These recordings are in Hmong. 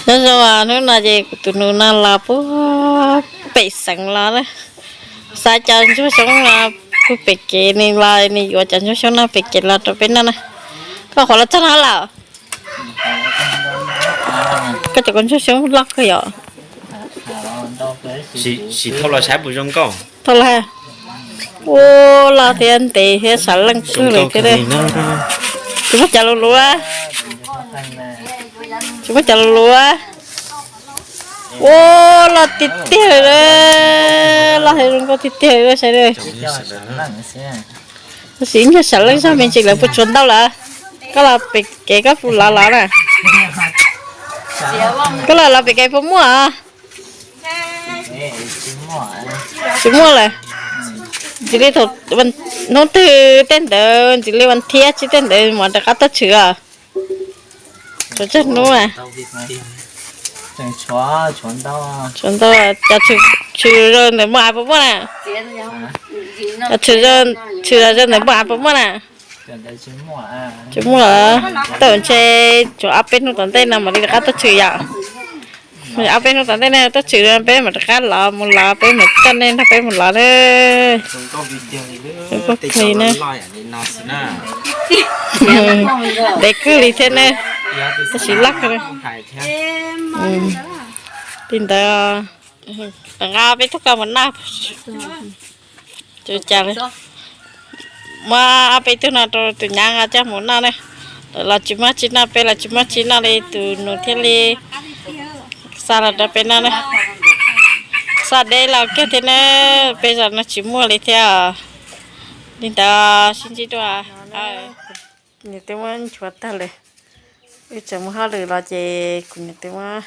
Nyob zoo, hnub no ces kuv tus nus no los puag pem xeev los na, xa cov ntsuag xyoob no puag pem kev, nws los nws yuav cov ntsuag xyoob no pem kev los rau peb noj na. Koj qhuav los txog no lawm? Koj cov ntsuag xyoob loj kawg yom. Sim thauj los saib puas zoo nkauj. Thauj los. Ua, loj thiab ntev thiab sawv leej kawg li thiab. Tsis muaj cov luv luv. Tsis muaj cov luv luv. Ua, loj tiag tiag li, loj thiab zoo nkauj tiag tiag li saib. Tab sis ib nyuag sawv leej zog me ntsis lawv puas tshuav ntau lawm. Koj los pem kev koj puas los los na? Koj los los pem kev puas muaj? Tsis muaj lawm. Ntxiv li thaum hnub twg tej ntawd, ntxiv li vas thiab tsib tej ntawd mam rov qab tuaj tshwm os. Tshuav tsawg hnub. Tshuav ntau, cov tshwm zaus ntawm npoo av puas muaj na? Cov tshwm zaus ntawm npoo av puas muaj na? Tsis muaj lawm. Tau ntshe tshuav ob peb hnub tom ntej no mam li rov qab tuaj tshwm yom. Ob peb hnub tom ntej no tuaj tshwm peb mam rov qab los mus los peb mam coj nej nrog peb mus los na. Zoo nkauj kawg li na. Ntev kawg li thiab na. Tab sis loj kawg. Li ntawd, nqa peb tug koj mus noj. Muab ob peb tug no rau tus nyab nqa coj mus noj na. Lawv los tsis muaj tsi noj, peb los tsis muaj tsi noj li, tus nus thiaj li xa los rau peb noj na. Xa deb los kiag thiab na, peb zos no tsis muaj li thiab. Li ntawd sib ntsib dua. Kuv niam twb muab nchuav tag lawm. Wb tseem muaj hauj lwm los ces kuv niam twb muab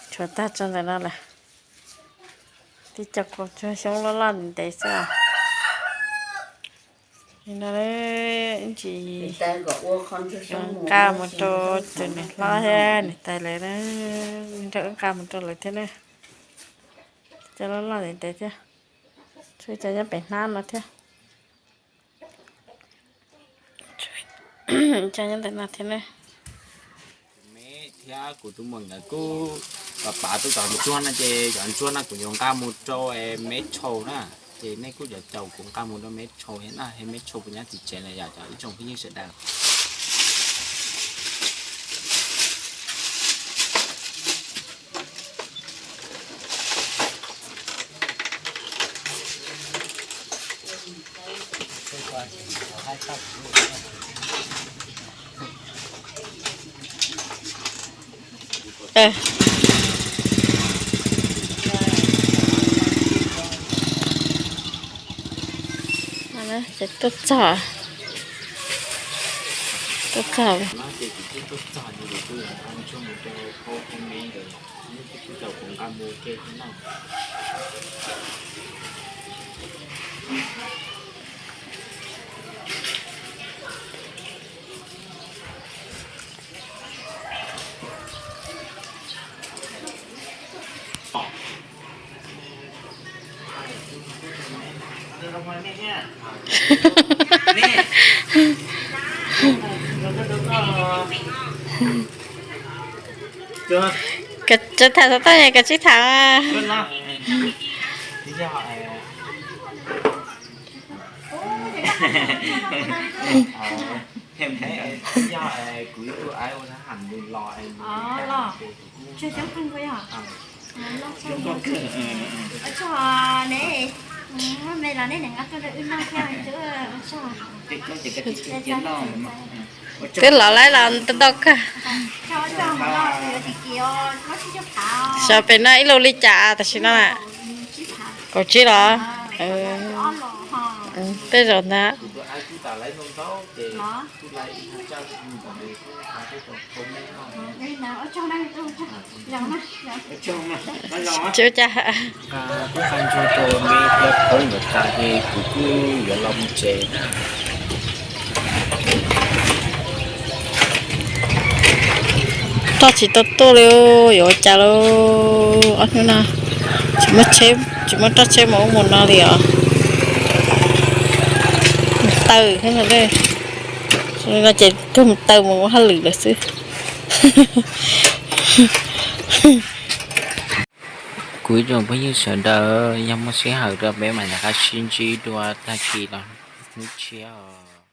nchuav tag tso ntawm no lawm. Tib co kaus ntsuag xyoob loj loj ntev xwb. Li no, ib ntsis nqa mus rau tus niam hlob thiab niam tais lawv na, nrog wb nqa mus rau lawv thiab na. Cov loj loj ntev ntev thiab, tshuav cov nyob pem hnab no thiab. Cov nyob ntawm no thiab na. Me thiab kuv tus muam nkawd kuj pav pav tuaj cov ntsuag no ces cov ntsuag no kuv yuav nqa mus rau me tshau na. Ces nej kuj cov caum kuv nqa mus rau me tshau thiab na, me tshau puas nyob tim tsev na yom cov ib tsoom phooj ywg sawv daws. Ces tuaj txog, tuaj txog. Koj tham xov tooj, koj tsis tham. Twb los laib los ntau kawg. Xyov pem no ib lus li cas tam sim no na. Kaum tsib los? Tej zaum ntag. Tsis ua cas. Kuv nqa ntsuag rau me thiab phooj ywg tas ces kuv kuj yuav los mus tsev na. Roj tsis tau tuaj li, yuav ua cas lauj? Ob hnub no tsis muaj, tsis muaj roj tsheb mus ub mus no li os. Mus taw xwb no, no ces kawg mus taw mus ua hauj lwm lawm xwb. Kuv ib tsoom phooj ywg sawv daws, yog muaj sij hawm rau peb mam rov qab sib ntsib dua tag kis los hnub tshiab os.